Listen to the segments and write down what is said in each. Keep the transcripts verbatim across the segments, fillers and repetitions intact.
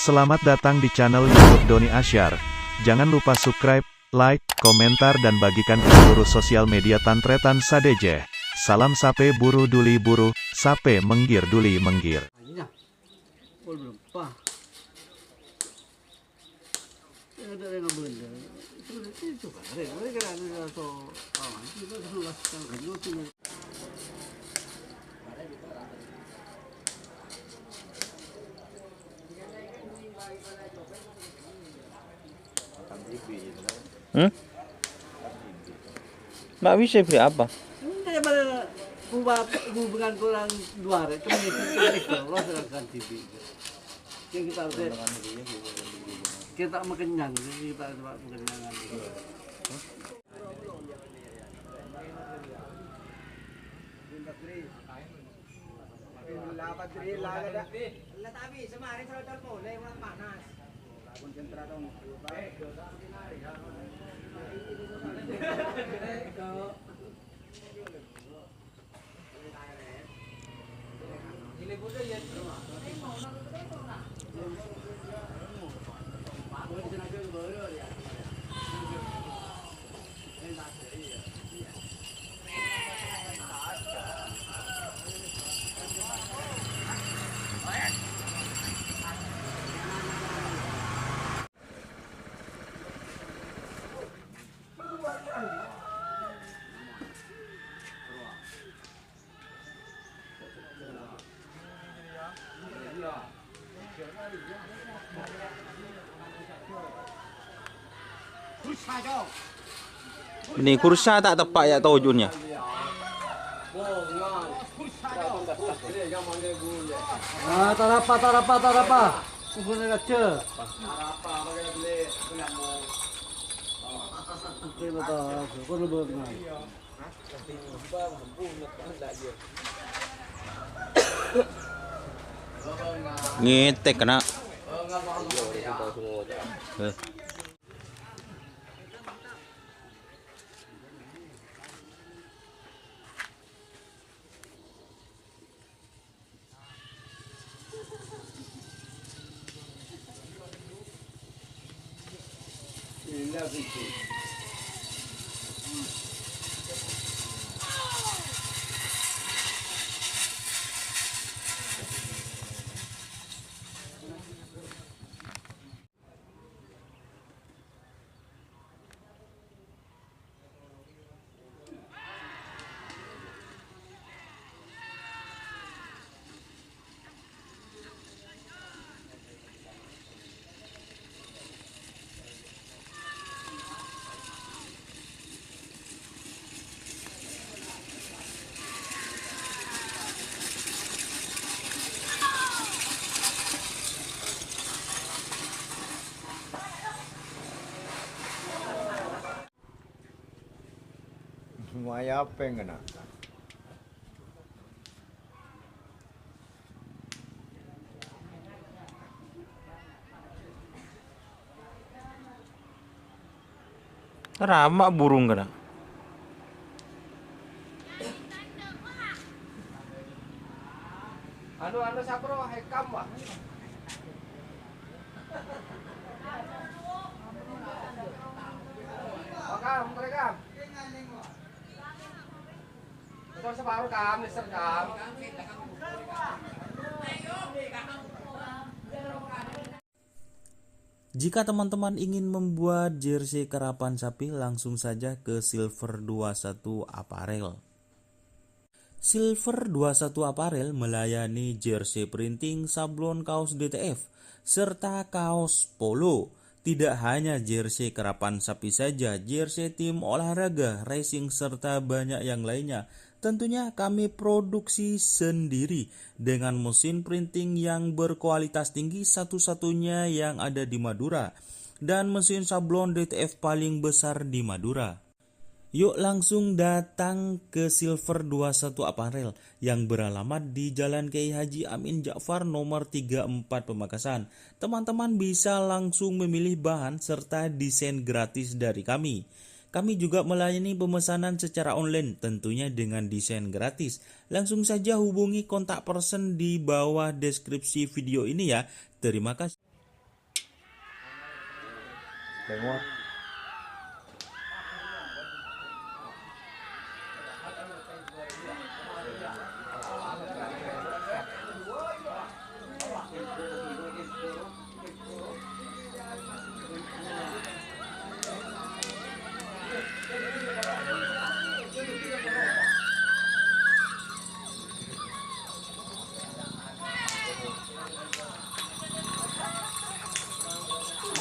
Selamat datang di channel YouTube Doni Asyar. Jangan lupa subscribe, like, komentar, dan bagikan ke seluruh sosial media tan-tarètan sadhâjâ. Salam sapè buru duli buru, sapè mèngghir duli mèngghir. Iya. Oh, belum. Wah. Ya, ada yang ngambil. Itu, itu, itu, Pak. Ada yang ngambil, kan, ada yang so-, oh, itu, itu, itu, itu, itu, itu. Hmm? Ndak bisa beli apa? Enggak, ya, pada hubungan, hubungan kurang dua hari, kan gitu, kan gitu, Allah serahkan diri. Kan kita harus, kita mau kenyang, kita harus mau kenyang. Ini kursa tak tepak ya tojunnya. Ah, tarapa, tarapa, tarapa. Tunggu aja. Oke, betul. Kau lu belum kenal. Ngetek kena. Eh. Maya pèng kèna. Ramak burung kèna. Anu, anu, sapro, hekam, wah. Wakam, rekam. Motor separuh, Kam, Mister Kam. Jika teman-teman ingin membuat jersey karapan sapi, langsung saja ke Silver dua satu Apparel. Silver dua satu Apparel melayani jersey printing, sablon kaos D T F, serta kaos polo. Tidak hanya jersey karapan sapi saja, jersey tim olahraga, racing, serta banyak yang lainnya. Tentunya kami produksi sendiri dengan mesin printing yang berkualitas tinggi, satu-satunya yang ada di Madura, dan mesin sablon D T F paling besar di Madura. Yuk langsung datang ke Silver dua satu Apparel yang beralamat di Jalan Kiai Haji Amin Ja'far nomor tiga empat Pamekasan. Teman-teman bisa langsung memilih bahan serta desain gratis dari kami. Kami juga melayani pemesanan secara online, tentunya dengan desain gratis. Langsung saja hubungi kontak person di bawah deskripsi video ini ya. Terima kasih. Bengong.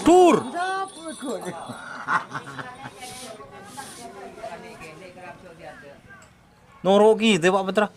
Dur. Noro' kite, Pak Petra.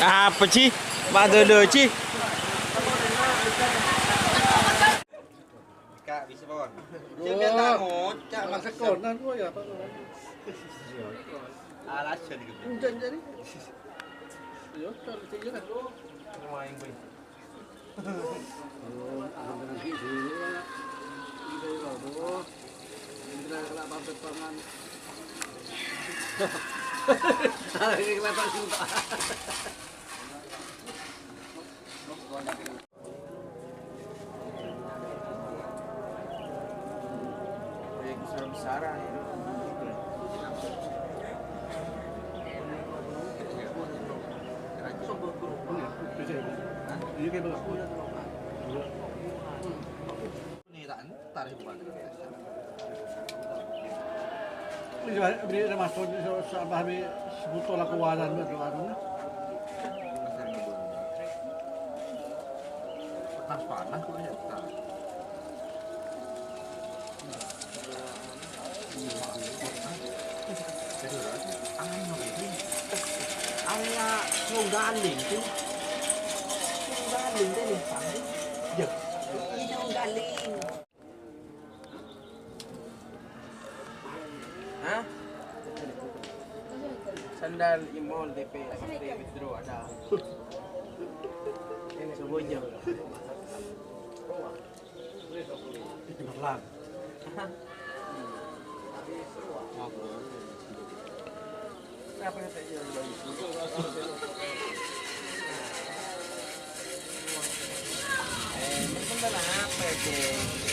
Apa, Ji? Padâ dâ, Ji. Kak, bisa, Pon? Jangan ngocak, Mas. Sekonan, kok, ya, Pak? Alasan gitu. Enggak, jadi. Ya, kalau saya kan. Main, Boy. Proyek besar-besaran. Ini tak entar bukan biasa. Ini juga beri ada masuk di sa-, sa-, apa, habis sebuto laku wajan itu, anu. Panas-panas kok ya, tak. Anu, ala, mau galing, tuh. Mau galing, tuh, nih, Pak. Ya, ini mau galing. Hah? Sandal imol D P, pasti withdraw ada. Semuanya. Itu pelan. Hah? Eh, ini bener apa itu?